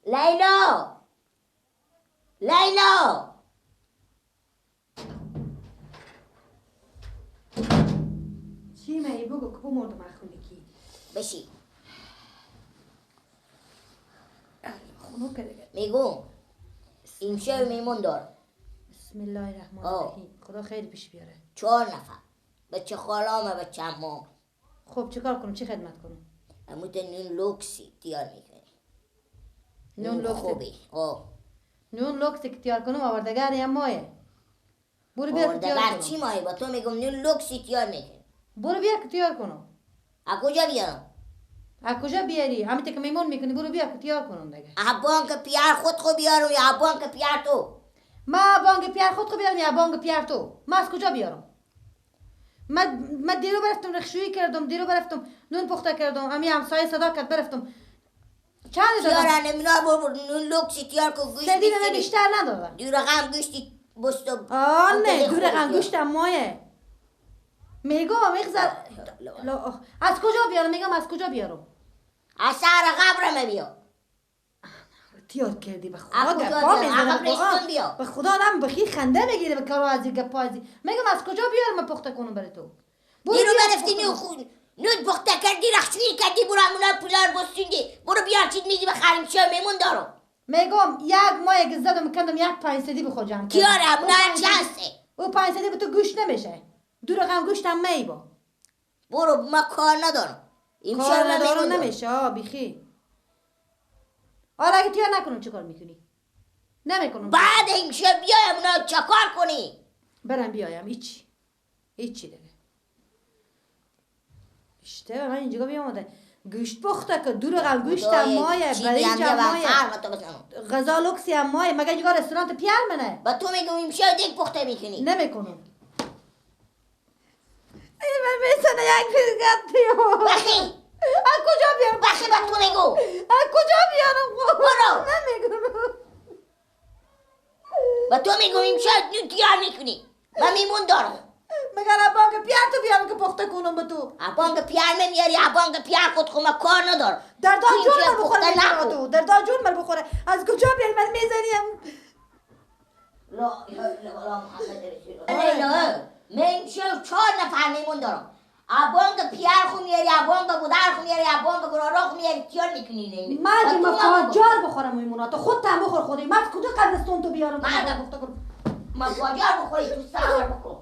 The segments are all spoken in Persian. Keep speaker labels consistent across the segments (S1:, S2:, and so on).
S1: لیلا لیلا
S2: چی مایی بگو که بمردم اخونگی
S1: بشی
S2: خونو که دیگه
S1: میگم امشب میمون دارم.
S2: بسم الله الرحمن الرحیم. خدا خیر پیش بیاره.
S1: 4 نفر بچه خالامه بچه عمام.
S2: خب چیکار کنم؟ چی خدمت کنم؟
S1: امو تو نون لوکسی تیار میکنی.
S2: نون لوکسی
S1: خوبی.
S2: نون لوکسی که تیار کنم آوردگر یا مایه؟ برو بیا که تیار کنم.
S1: چی مایه؟ با تو میگم نون لوکسی تیار میکنی.
S2: برو بیا که تیار کنم.
S1: از کجا بیارم؟
S2: از کجا بیاری؟ همین که میمون میکنی برو بیا که تیار کنم دیگه.
S1: از بانک پیار خود خو بیارم یا بانک پیار تو؟
S2: ما بانک پیار خود خو بیارم یا بانک پیار تو؟ ما از کجا بیارم؟ ما دیرو برفتم رخشویی کردم، دیرو برفتم نون پخته کردم، امی همسایه صدا کرد برفتم. چند دادم؟
S1: تیار نمینا برو نون لوکسی تیار کو گوشت.
S2: سدی من بیشتر ندادم.
S1: دو رقم گوشتی بستم.
S2: آه نه دو رقم گوشت مایه. میگم میگذر از کجا بیارم؟ میگم از کجا بیارم؟
S1: از سر قبرم بیا.
S2: تیار کردی به خدا گپا میزنم. به خدا آدم بخی خنده میگیره به کارو از این گپا از این. میگم از کجا بیارم من پخته کنم برای تو؟
S1: دیرو برفتی نون پخته کردی رخشویی کردی برو همونا پولار بستوندی برو بیار چیز میدی بخریم چه میمون دارم.
S2: میگم یک ماه که زدم کندم یک 500 بخور جمع کردم.
S1: تیار همونا چه هسته؟
S2: او 500 به تو گوشت نمیشه. دو رقم گوشتم می با.
S1: برو ما کار ندارم.
S2: کار ندارم نمیشه آ بیخی. آره اگه تیار نکنم چه کار میکنی؟ نمیکنم.
S1: بعد امشب بیایم اونا چه کار کنی؟
S2: برم بیایم هیچی هیچی دیگه. اشته من اینجا بیامده گوشت پخته که دو رقم گوشت هم مایه برنج هم مایه غذا لوکسی هم مایه. مگه اینجا رستوران پیار منه؟
S1: با تو میگم امشب دیگه پخته میکنی.
S2: نمیکنم. ای من میسنه یک پیرگرد.
S1: بخی
S2: از کجا بیارم؟
S1: بخی با تو میگو.
S2: از کجا بیارم؟
S1: برو.
S2: نمیگم.
S1: با تو میگم امشب نون تیار میکنی. من میمون دارم.
S2: مگر بانک پیار تو بیارم که پخته کنم به تو؟
S1: بانک پیار نمیاری، بانک پیار خود خو من کار ندارم.
S2: در دار جون من بخوره تو، در دار جون من بخوره. از کجا بیارم؟ من میزنیم.
S1: لا اله الا الله محمد رسول الله. من امشب 4 نفر میمون دارم. بانک پیار خو میاری، بانک گودر خو میاری، بانک گرارا خو میاری، تیار میکنی.
S2: من مفاجر بخورم میمونات تو خودت هم بخور خودی. من از کجا قبرستون تو بیارم؟
S1: من پخته کنم. مفاجر بخوری تو سر بکن.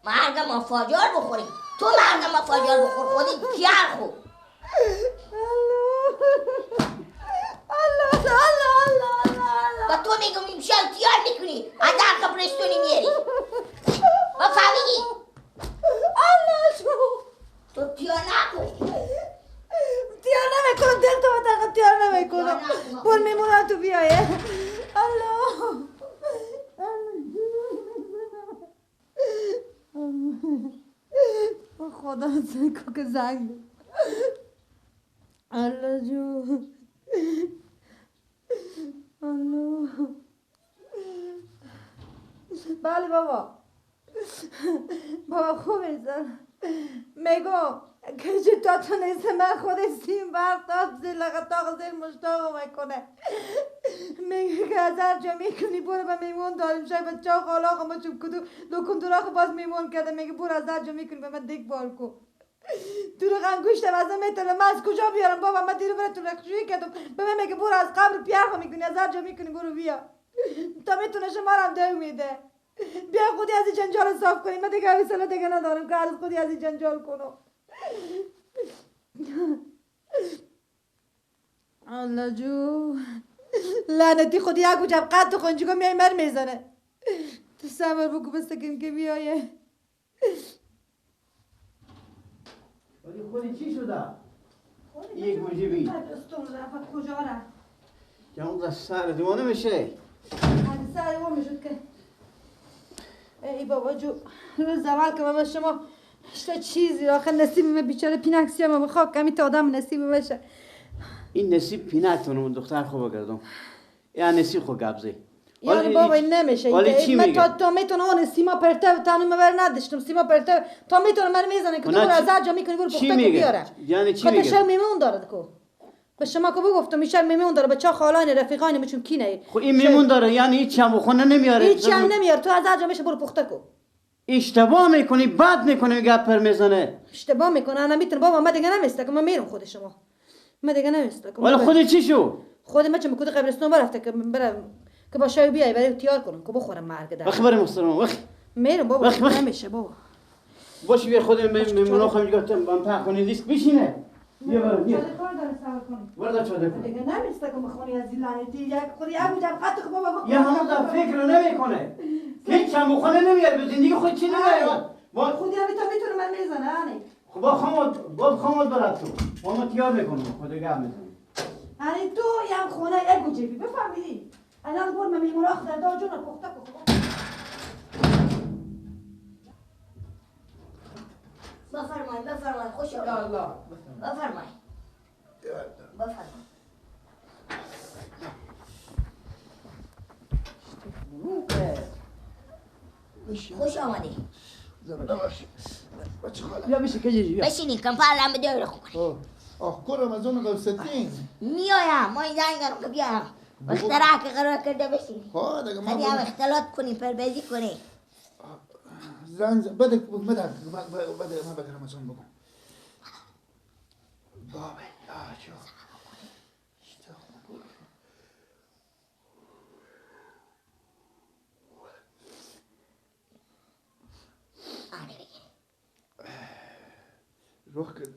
S1: مرگ مفاجر بخوری تو، مرگ مفاجر بخور خودی پیار خو.
S2: الله الله الله الله.
S1: با تو میگم امشب تیار میکنی از در قبرستونی میاری. با فهمیدی؟
S2: الله جو
S1: تو تیار نکن.
S2: تیار نمیکنم دل تو بطرقم تیار نمیکنم. بر میمونم تو بیایه. الله خدا سنکو که زنگ. الله جو الله. بله بابا بابا خوبه زن. میگم که چه تا تونست من خود سیم برق داد زیر لغتاق زیر مشتاق میکنه. میگه که از هر جا میکنی برو به میمون داریم شای بچه ها خالاق ما چوب کدو دکون دوراخ باز میمون کرده. میگه برو از هر جا میکنی به من دیگ بال کن. تو رقم گوشتم از من میتونه. من از کجا بیارم بابا؟ من دیرو برای تو رخشویی کردم. به من میگه برو از قبر پیار میکنی از هر جا میکنی برو بیا تا میتونه شما هم دو میده. بیا خودی از این جنجال صاف کنی. من دیگه حوصله دیگه ندارم که از خودی از این جنجال کنم. الله جو لعنتی خودی یک وجب قد تو خونجگاه میای مر میزنه. تو صبر بکو بستکیم که بیایه.
S3: ولی خودی چی شده؟ یک وجبی
S2: استون رفت کجا رفت؟
S3: که اون سر دیوانه میشه.
S2: سر دیوانه میشد که ای بابا جو روز اول که من شما اشتا چیزی آخه نصیب من بیچاره پینک سیام بخواه کمی تا آدم نصیب بشه.
S3: این نصیب پینک تونم دختر خوب کردم. یا نصیب خو گبزه.
S2: یعنی بابا این نمیشه. من تا میتونه اون سیما پرته تا من نداشتم سیما پرته تا میتونه من میزنه که تو برو از هر جا میکنی برو پخته که بیاره.
S3: یعنی چی میگه؟
S2: خاطر میمون داره کو. به شما که بگفتم میشه میمون داره بچا خالان رفیقان میچون کی نه.
S3: خب این میمون داره یعنی هیچ هم خونه نمیاره.
S2: هیچ هم نمیاره تو از هر جا میشه برو پخته کو.
S3: اشتباه میکنی بد میکنی گپ پر میزنه.
S2: اشتباه میکنه انا میتونه بابا من دیگه نمیسته که من میرم خود شما. من دیگه نمیسته.
S3: ولی خود چی شو؟
S2: خود من چه میکود قبرستان برفته که برم که با شای بیای برای تیار کنم که بخورم مرگ در.
S3: وخ بریم مسترم وخ.
S2: میرم بابا نمیشه بابا.
S3: باش بیا خود میمونا خواهم گفتم بام تا خونه لیست بشینه. بیا برو بیا.
S2: چادر کار داره سوار کنی.
S3: وردا چادر کن.
S2: دیگه نمیسته که بخونی از این لعنتی یک خودی ابو جم خط خب بابا.
S3: یا همون در فکر نمیکنه. هیچ هم خونه نمیاره به زندگی خود چی نمیاره.
S2: با خودی هم میتونه من میزنه یعنی.
S3: خب با خامد با خامد برات تو. ما تیار میکنم خود گام میزنم.
S2: یعنی تو یم خونه یک گوجبی بفهمیدی. الان بور من میمون آخر دا جون پخته کو.
S1: بفرمایید بفرمایید خوش آمدید.
S3: الله
S1: بفرمایید بفرمایید. خوش آمدید.
S3: بیا بشین کجی بیا.
S1: بشینید کمپر بده رو کنی.
S4: آه کو رمضان قوستین.
S1: میایم ما این زنگ رو که بیایم. اختراع که قرار کرده بشین.
S4: ها دیگه ما
S1: خیلی هم اختلاط کنیم پربازی کنیم.
S4: زنگ بده بده بده من بگم رمضان بگم. بابا آجو. روح کرد.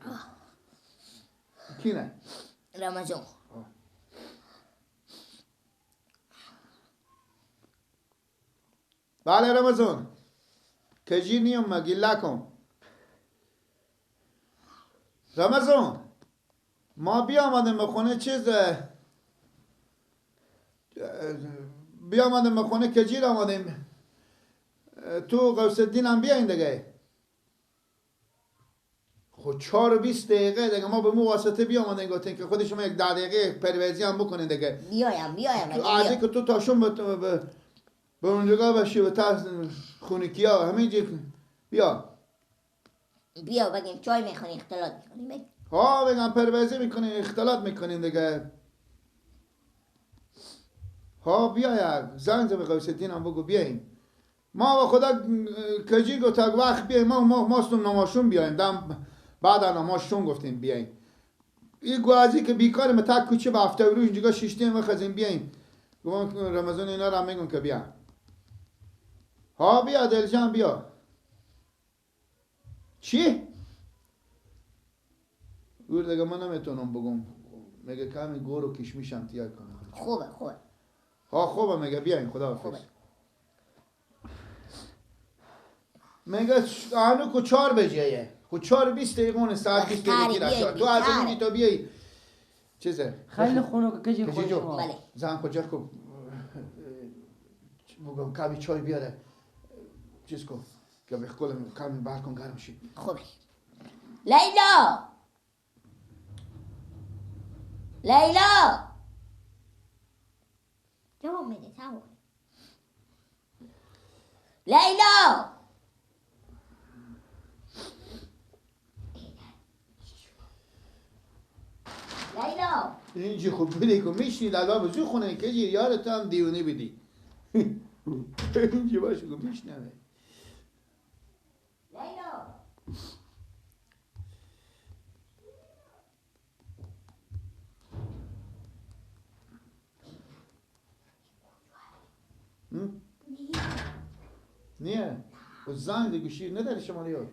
S4: کی نه؟
S1: رمضان.
S4: بله رمضان. کجی نیم مگیلا کن. رمضان ما بیامدیم به خونه چیز بیامدیم به خونه کجیر آمدیم تو غوث الدین هم بیاین دیگه. خب 4:20 دقیقه دیگه ما به مو واسطه بیامدیم گفتیم که خود شما یک 10 دقیقه پرویزی هم بکنین دیگه.
S1: بیایم بیایم.
S4: تو عادی که تو تاشون به اونجا باشی و تا خونکیا همینجا بیا.
S1: بیا بگیم چای میخونی اختلاط میکنیم.
S4: ها بگم پرویزی میکنین اختلاط میکنین دیگه. ها بیا یک زنگ به غوث الدین هم بگو بیاین. ما و خدا کجی گفت وقت بیایم ما ماستم نماشون بیایم دم بعد نماشون گفتیم بیایم. این گوازی که بیکاریم تا کوچه به هفته روز اینجا شیشتیم و خزیم بیایم. گفتم رمضان اینا را میگم که بیا. ها بیا دلجان بیا. چی؟ گور دیگه من نمیتونم بگم. میگه کمی گور و کشمیش هم تیار کنم.
S1: خوبه خوبه.
S4: ها خوبه میگه بیاین خدا حافظ. میگه هنو کو 4 بجه کو 4:20 دقیقه اون ساعت 20 دقیقه تو از اونی تو بیای چیزه
S3: خیلی خونه که کجی خوش.
S1: بله
S4: زن کجا کو بگم کمی چای بیاره چیز کو که بخولم کمی بالکن گرم شی.
S1: خوبه. لیلا لیلا جواب میده جواب. لیلا لیلا
S4: اینجا خوب بودی که میشنید الان بزرگ خونه که یارت هم دیونه بدی. اینجا باشه که میشنوه.
S1: لیلا
S4: نیه و زنگ دیگه شیر نداری شما نیاد.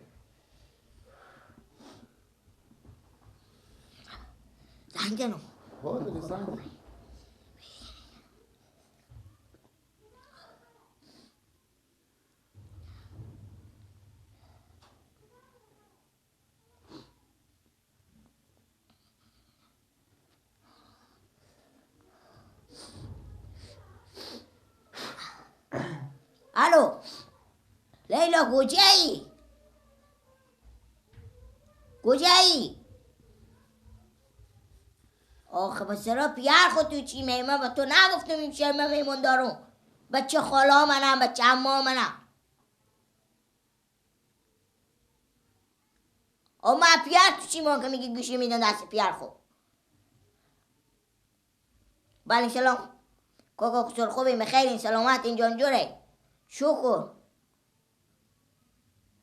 S1: زنگ نو.
S4: ها دیگه زنگ.
S1: الو لیلا کجایی؟ کجایی؟ آخه پسرا پیار خود تو چی میمه با تو نگفتم این شرمه میمون دارم. بچه خالا منم، بچه عما منم. او ما پیر تو چی که میگی گوشی میدن دست پیر خوب. بله سلام کاکا خسر خوبی مخیرین سلامت اینجان جوره شکر.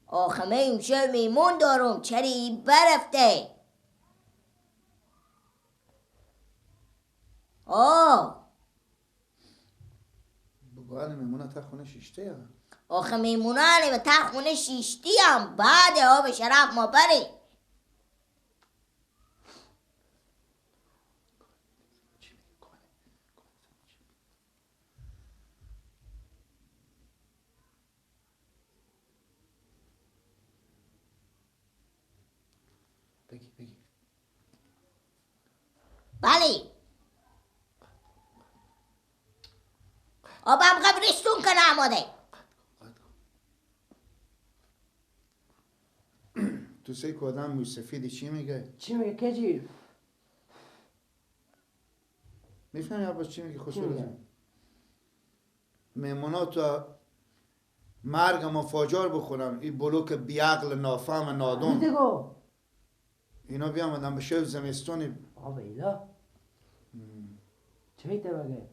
S1: آخه من امشب میمون دارم چرا برفته؟ آه
S4: بگوانه میمونه تا خونه شیشته یا؟
S1: آخه میمونه به تا خونه شیشتی هم بعد آب شرف ما بری.
S4: بگی بگی.
S1: بله آبم قبرستون کنه آماده.
S4: تو سه که آدم موسفیدی چی میگه؟
S3: چی میگه کجی؟
S4: میفهمی عباس چی میگه خسرو؟ میمونا تو مرگ ما فاجار بخورم این بلوک بیعقل نافهم نادون اینا بیامدن به شب زمستونی.
S3: آبا ایلا چه میگه مگه؟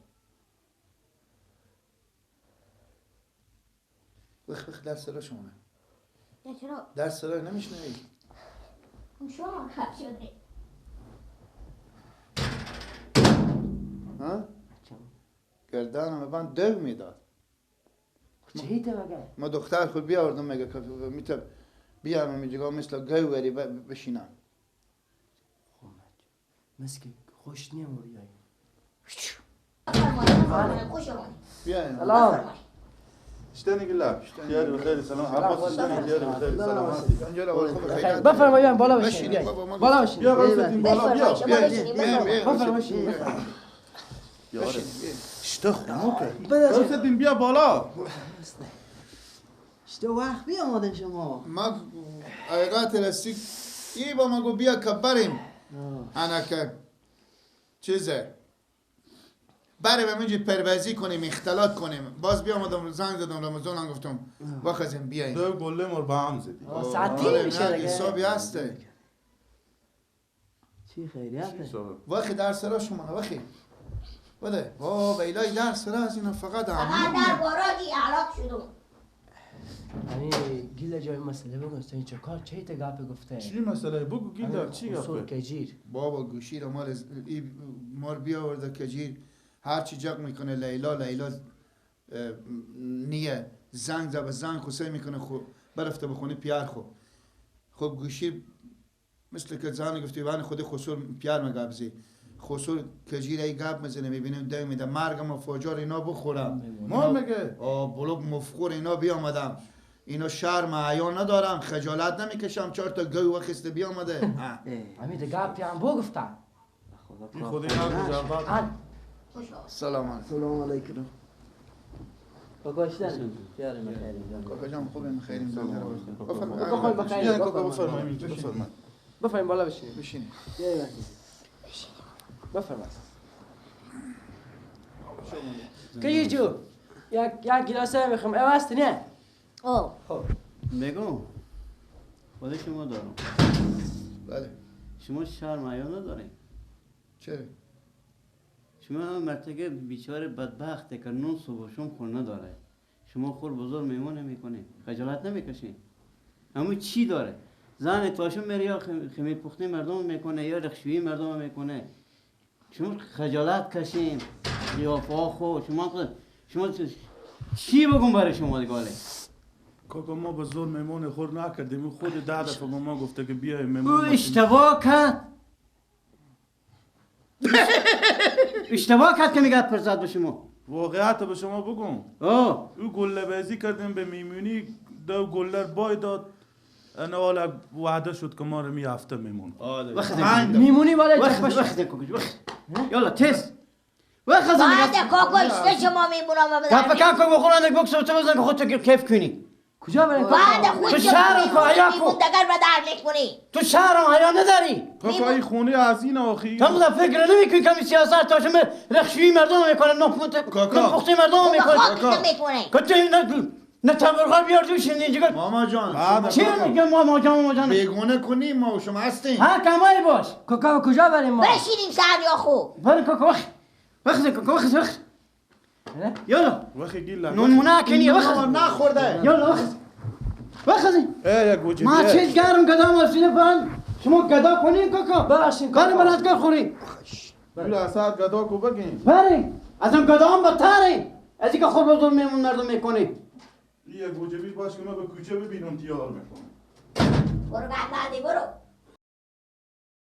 S4: بخ بخ در صدا شما
S1: نه چرا؟
S4: در صدا نمیشنوی؟
S1: شما خب شده
S4: ها؟ گردنم به من دو میداد.
S3: چه ایته مگه؟
S4: ما دختر خود بیاوردم مگه که میتونم بیام اینجا مثل گوهری بشینم.
S3: مثل که خوش نیم و بیایی.
S1: خوش آمدی.
S4: بیاین.
S3: سلام.
S5: اشتني قلاب خير بخير سلام عباس اشتني خير بخير سلام.
S3: بفرمایید بالا بشین. بالا بشین.
S5: بیا غوث بالا بیا.
S3: بفرمایید بشین.
S5: اشته خنوکه. غوث بیا بالا.
S6: اشته وقت بیا آمدن شما.
S4: ما حقیقت رسید ای با ما گو بیا که بریم. انا که چیزه بریم اینجا پروازی کنیم اختلاط کنیم. باز بیامدم زنگ زدم رمضان هم گفتم بخزیم بیاییم.
S5: دو گله مر با هم زدی.
S6: ساعتی میشه دیگه.
S4: حسابی هسته.
S6: چی خیریته؟
S4: وقتی در سرا شما وقتی بده وا ویلای در سرا از اینا فقط
S1: فقط در بارادی علاق شدم.
S3: یعنی گیل جای مسئله بگو این چه کار چه تا گپ گفته؟
S5: چی مسئله بگو گیل چی گپه؟
S3: کجیر
S4: بابا گوشی رو مال مار بیاورده کجیر هر چی جق میکنه لیلا لیلا نیه زنگ زد به زنگ خسه میکنه خو برفته بخونه پیار خو خب گوشی مثل که زن گفتی من خود خسور پیار مگبزی خسور کجیر ای گپ میزنه میبینیم ده میده مرگم و فاجار اینا بخورم
S5: ما میگه
S4: بلوک مفخور اینا بیامدم اینا شرم عیان ندارم خجالت نمیکشم چهار تا گوی وخسته بیامده.
S3: همین گپی هم بگفتم
S5: خودی هم
S4: سلام علیکم.
S6: سلام علیکم. کاکا اشتن یارم خیریم.
S4: کاکا جان خوبیم خیریم.
S3: بفرمایید.
S5: کاکا بفرمایید. بفرمایید.
S3: بفرمایید بالا بشینید.
S4: بشینید.
S3: بفرمایید. کجی جو یک گیلاس میخوام عوض نه؟
S1: اوه.
S3: خب.
S7: بگو. خود شما دارم.
S4: بله.
S7: شما شرم حیا ندارین.
S4: چرا؟
S7: شما مرتکه بیچاره بدبخته که نون صبح شام خور نداره. شما خور بزرگ میمون نمیکنین. خجالت نمیکشین. اما چی داره؟ زن تاشون میره یا خمیر پخته مردم میکنه یا رخشویی مردم میکنه. شما خجالت کشین. قیافه خو شما چی بگم برای شما دیگه؟
S5: کاکا ما به زور میمون خور نکردیم. خود ده دفعه به ما گفته که بیای میمون.
S7: او اشتباه کرد. اشتباه کرد که میگه پرزد به شما.
S5: واقعیت به شما بگم. او گله بازی کردیم به میمونی دو گلر بای داد. انا والا وعده شد که ما رو می هفته میمون.
S3: میمونی والا
S7: وقت وقت یالا تست وقت
S1: بعد کاکا اشته شما میمونم
S7: گپ کاکا بخورن بکس تو بزن که خودت کیف کنی.
S6: کجا بریم؟
S1: بعد خود
S3: تو شهرم که حیا کن.
S1: دگر به در میکنی.
S3: تو شهرم حیا نداری.
S5: کاکا این خونه از این آخی.
S3: تو بودا فکر نمیکنی که سیاست تاشم رخشویی مردم میکنه، نه پخته مردم میکنه. کاکا نه تبرغال بیار دوش اینجا.
S4: ماما جان
S3: چی میگه ماما جان؟ ماما جان
S4: بیگونه کنیم ما و شما هستیم.
S3: ها کمای باش.
S6: کاکا کجا بریم ما؟
S1: بشینیم سر یا خوب.
S3: بریم کاکا وخ وخ کاکا وخ وخ. یالا نون مونه کنی وخ
S4: نخورده.
S3: یالا وخ وخ.
S5: ای یک وجه
S3: ما چیز گرم گدام افسینه فن شما گدا کنین کاکا.
S6: ببخشین
S3: کار مرادگار خوری.
S5: یالا اسد گدا کو بگین.
S3: بریم از اون گدام بدتره از اینکه خود بزرگ میمون مردم میکنی.
S5: یک وجبی باش که ما به کوچه ببینم تیار میکنم.
S1: برو بعد بعدی برو.